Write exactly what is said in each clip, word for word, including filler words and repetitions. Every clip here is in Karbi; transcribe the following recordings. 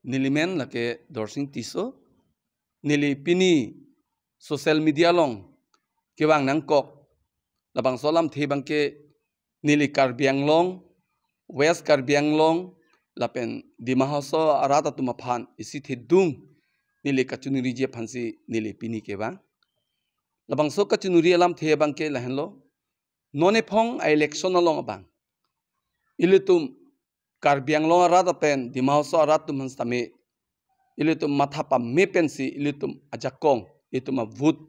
Neli men lake Dorsing Tisso. Neli pini social media along kevang nangkok labangso alamthe abangke neli Karbi Anglong, West Karbi Anglong lapen Dima Hasao arat atum aphan isi thedung neli kachiningri ji aphansi neli pini kevang. Labangso kachiningri alamthe abangke lahenlo. Non ephong a-election along abang ilitum Karbi Anglong arat lapen Dima Hasao arat atum aphan sitame ilitum matha pame pensi ilitum ajakong, ilitum a-vote,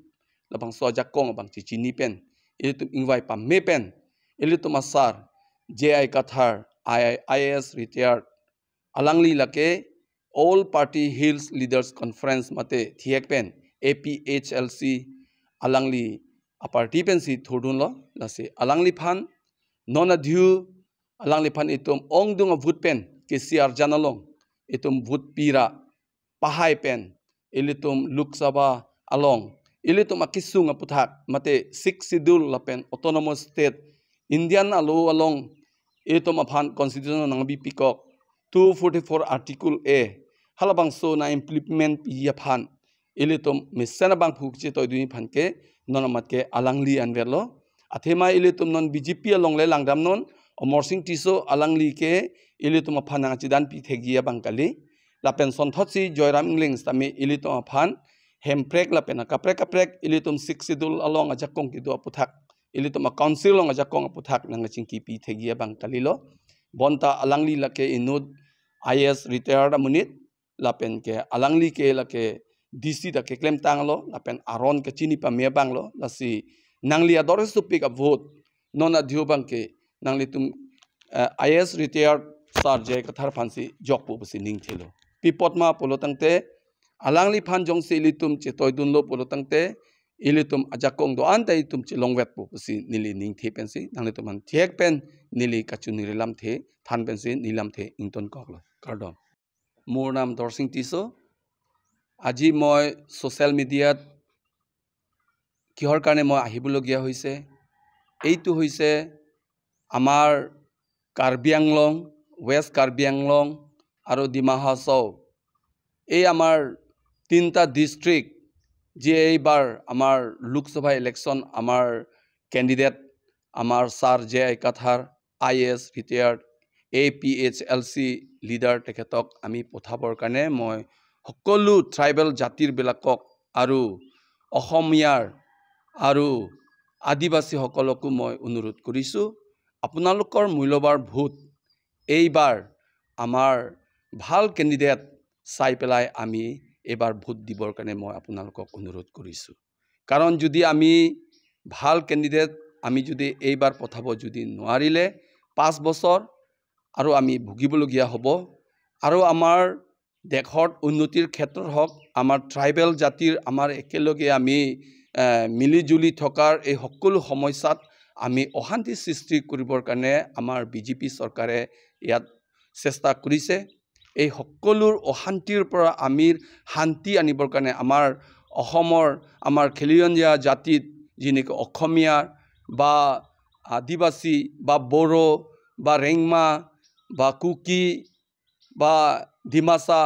labangso ajakong abang chechini pen, ilitum ingvai pame pen, ilitum a-sir J I Kathar, I- IAS retired, alangli lake All Party Hills Leaders Conference mate thihek pen A P H L C alangli a-party pensi thurdunlo. Lasi alangliphan non adiu alangliphan itum ongdung a-vote pen K C R jan along itum vote pira pahai pen ilitum Lok Sabha along ilitum akesung aputhak mate Sixth Schedule lapen Autonomous State Indian alo along ilitum aphan constitution nangbi pikok two forty-four article A halabangso nang-implement pi aphan ilitum mesen abangphu chetoidun aphan ke non amat ke alangli anverlo. Athema ilitum non B J P along le langdamnon, Amarsing Tisso alangli ke ilitum aphan nangchidan pi thekji abang kali. Lapen sonthotsi Joyram Engleng sitame ilitum aphan hemprek lapen akaprek kaprek ilitum Sixth Schedule along ajakong kedo aputhak, ilitum a-council along ajakong aputhak nangchingki pi thekji abang kalilo. Bonta alangli lake inut IAS retired amonit, lapen ke alangli ke lake D C ta keklemtanglo, lapen aron kachini pame abanglo. Lasi nangli ador sopik a-vote non adiu abangke nanglitum, eh, IAS retired Sir J I Kathar aphansi jokpo pusi ningthelo. Pi apot ma pulo tangte alangliphan jongsi ilitum chetoidunlo pulo tangte ilitum ajakong do-an ta ilitum chelongvetpo pusi neli ningthe pensi nanglitum aphan thihek pen neli kachiningri alamthe than pensi neli lamthe ingtonkoklo. Kardom. মোৰ নাম দৰসিং টিছো। আজি মই ছ'চিয়েল মিডিয়াত কিহৰ কাৰণে মই আহিবলগীয়া হৈছে, এইটো হৈছে আমাৰ কাৰ্বি আংলং, ৱেষ্ট কাৰ্বি আংলং আৰু ডিমা হাছাও, এই আমাৰ তিনিটা ডিষ্ট্ৰিক্ট, যিয়ে এইবাৰ আমাৰ লোকসভা ইলেকশ্যন আমাৰ কেণ্ডিডেট আমাৰ sir J I Kathar, I A S retired, A P H L C leader, তেখেতক আমি পঠাবৰ কাৰণে মই সকলো ট্ৰাইবেল জাতিৰবিলাকক আৰু অসমীয়াৰ আৰু আদিবাসীসকলকো মই অনুৰোধ কৰিছোঁ, আপোনালোকৰ মূল্যৱান ভোট এইবাৰ আমাৰ ভাল কেণ্ডিডেট চাই পেলাই আমি এইবাৰ ভোট দিবৰ কাৰণে মই আপোনালোকক অনুৰোধ কৰিছোঁ। কাৰণ যদি আমি ভাল কেণ্ডিডেট আমি যদি এইবাৰ পঠাব যদি নোৱাৰিলে পাঁচ বছৰ আৰু আমি ভুগিবলগীয়া হ'ব। আৰু আমাৰ দেশৰ উন্নতিৰ ক্ষেত্ৰত হওক, আমাৰ ট্ৰাইবেল জাতিৰ আমাৰ একেলগে আমি, এ, মিলি জুলি থকাৰ এই সকলো সমস্যাত আমি অশান্তি সৃষ্টি কৰিবৰ কাৰণে আমাৰ বি জে পি চৰকাৰে ইয়াত চেষ্টা কৰিছে। এই সকলোৰ অশান্তিৰ পৰা আমি শান্তি আনিবৰ কাৰণে আমাৰ অসমৰ আমাৰ খিলঞ্জীয়া জাতিত যেনেকৈ অসমীয়া বা আদিবাসী বা বড়ো বা ৰেংমা বা কুকি বা ডিমাচা,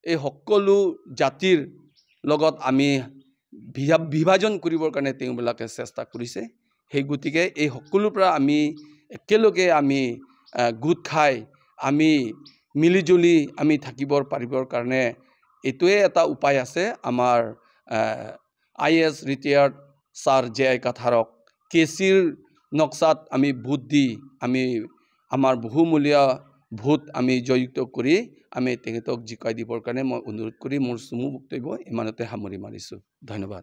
এই সকলো জাতিৰ লগত আমি বিভা- বিভাজন কৰিবৰ কাৰণে তেওঁবিলাকে চেষ্টা কৰিছে। সেই গতিকে এই সকলোৰ পৰা আমি একেলগে আমি, আহ, গোট খাই আমি মিলিজুলি আমি থাকিবৰ পাৰিবৰ কাৰণে এইটোৱে এটা উপায় আছে। আমাৰ, আহ, I A S retired sir J I কাথাৰক কে চিৰ নক্সাত আমি ভোট দি আমি আমাৰ বহুমূলীয়া ভোট আমি জয়যুক্ত কৰি আমি তেখেতক জিকাই দিবৰ কাৰণে মই অনুৰোধ কৰি মোৰ চমু বক্তব্য ইমানতে সামৰি মাৰিছোঁ। ধন্যবাদ।